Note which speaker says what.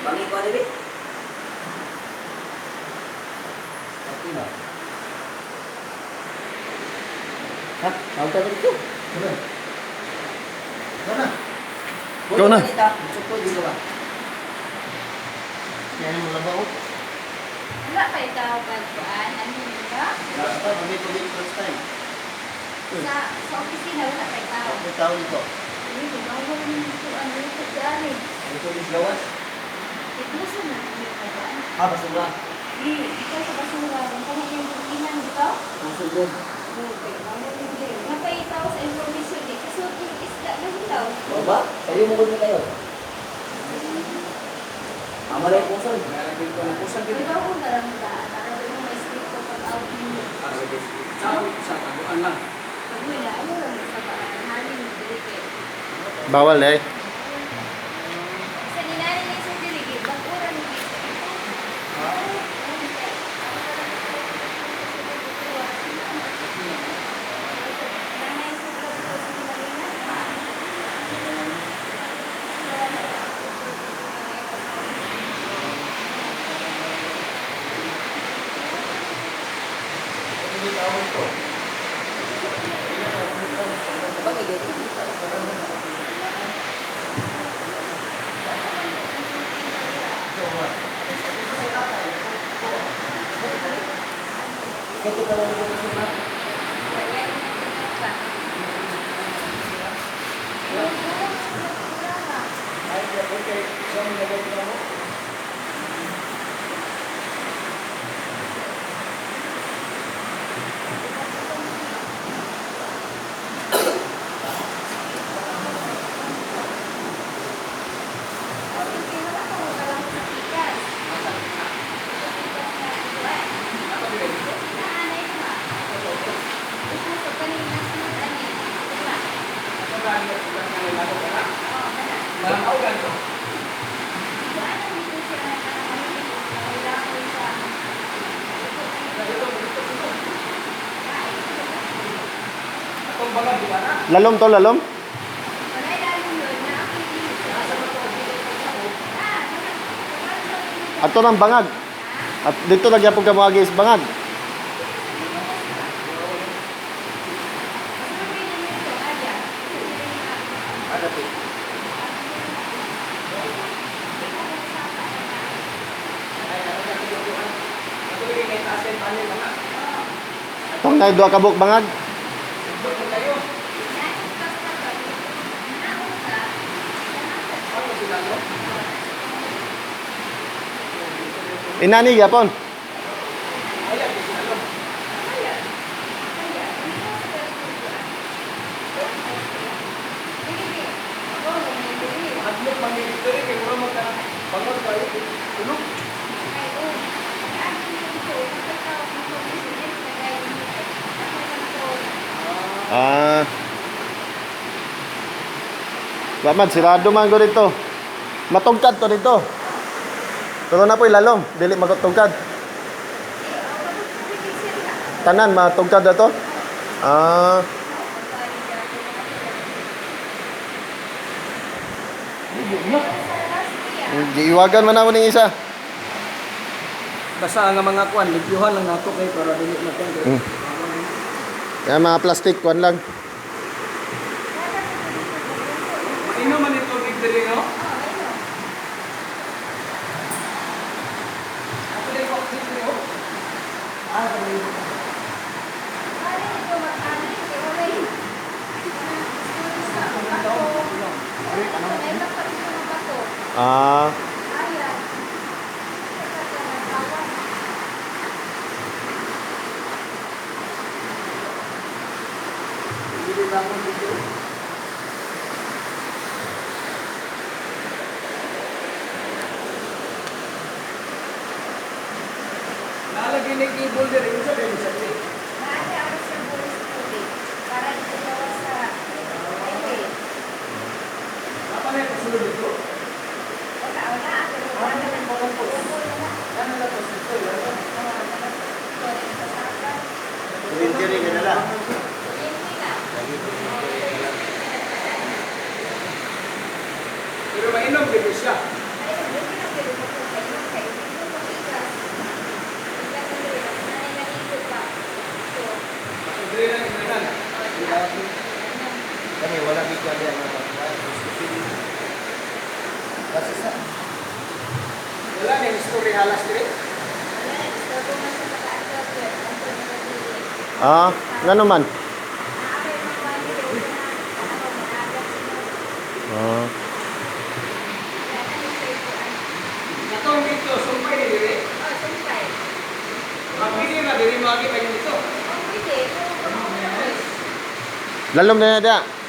Speaker 1: Bangi ko dili.
Speaker 2: Okay na.
Speaker 1: Ha? Tawag ka dito.
Speaker 2: Wala. Wala.
Speaker 3: Ikaw na.
Speaker 1: Sukod dito ba?
Speaker 2: Yan yung laba ko.
Speaker 4: Wala pa ikaw pagkuan, ano yun ba?
Speaker 2: Last time, kami tubig first time.
Speaker 4: Sa opisina, wala pa ikaw.
Speaker 2: May tao dito.
Speaker 4: Uy, bawal mo ito, ano yung pagkaan eh.
Speaker 2: May tubig gawas.
Speaker 4: Ituso na yung pagkaan.
Speaker 1: Ah, basura.
Speaker 4: Di, ikaw sa basura, kung kung yung inan dito.
Speaker 1: Kusog.
Speaker 4: Okay, bawal yung dili. Napay ikaw sa information di, kasod yung isda na hilaw.
Speaker 1: O ba? Sayo mo gud kayo. Amo lang kusog.
Speaker 4: Di ba kung darang daan, para doon mo may-sleep ko pag out ninyo.
Speaker 5: Sa taguan lang.
Speaker 4: Pag wala, ayaw lang sa parang halin mo dili kay.
Speaker 3: Bawal eh.
Speaker 4: Sa ninani ni sa dili, bag-uran ni
Speaker 2: May tao dito.
Speaker 1: Bangi dito. Kaya ka lang dito na.
Speaker 5: Ay, okay. Sa mga nagagawa mo. Malakaw ganito. Atong baga, di ba na?
Speaker 3: Lalom to, lalom. Ato ng bangag. At dito lagi po kamuagi is bangag.
Speaker 1: Adati.
Speaker 5: Ako lagi kay taas yung panel mga.
Speaker 3: Tong na duha ka buok bangag.
Speaker 5: Sugod mo kayo. Ano sila no?
Speaker 3: Inani gyapon.
Speaker 5: Ayan, di sila no. Hadlok man ni dito rin kay mura man ka bangon kayo. Tulog.
Speaker 3: Ah. Wa man sirado man ko dito. Matugkad to dito. Pero na po'y lalom, dili magtugkad. Tanan matugkad na to. Ah, giiwagan man ako ning isa.
Speaker 5: Basta ang mga kuan, limpyuhan lang nato kay para dili makuan.
Speaker 3: Kaya mga plastic kuan lang.
Speaker 5: Mainom man ito tubig diri no? Ako dili ko diri oh.
Speaker 1: Ah, kami.
Speaker 3: Ah,
Speaker 5: Dili ba ako dito? Nalagay ni cable diri unsa diri sa diri? Apa na yung pasulod dito?
Speaker 2: Kuryente rin ka nala. Lagi kuryente rin ka nala.
Speaker 5: Pero mainom dito siya.
Speaker 1: Basta sa
Speaker 5: Wala na yung story halas dire.
Speaker 4: Wala na, istorbo man sa makaadto, sir. Ang pagkakatili.
Speaker 3: Ah, ngano man?
Speaker 4: Naakay mga bandi, kaya na, ako, maagat sila.
Speaker 3: Ah.
Speaker 4: Wala na, may kuan.
Speaker 5: Katong dito sumpay ni dire.
Speaker 4: Oh, sumpay.
Speaker 5: Ang pwede na dire mo agi pa dito.
Speaker 4: Oh, pwede. Kung
Speaker 3: Lalom na na dia.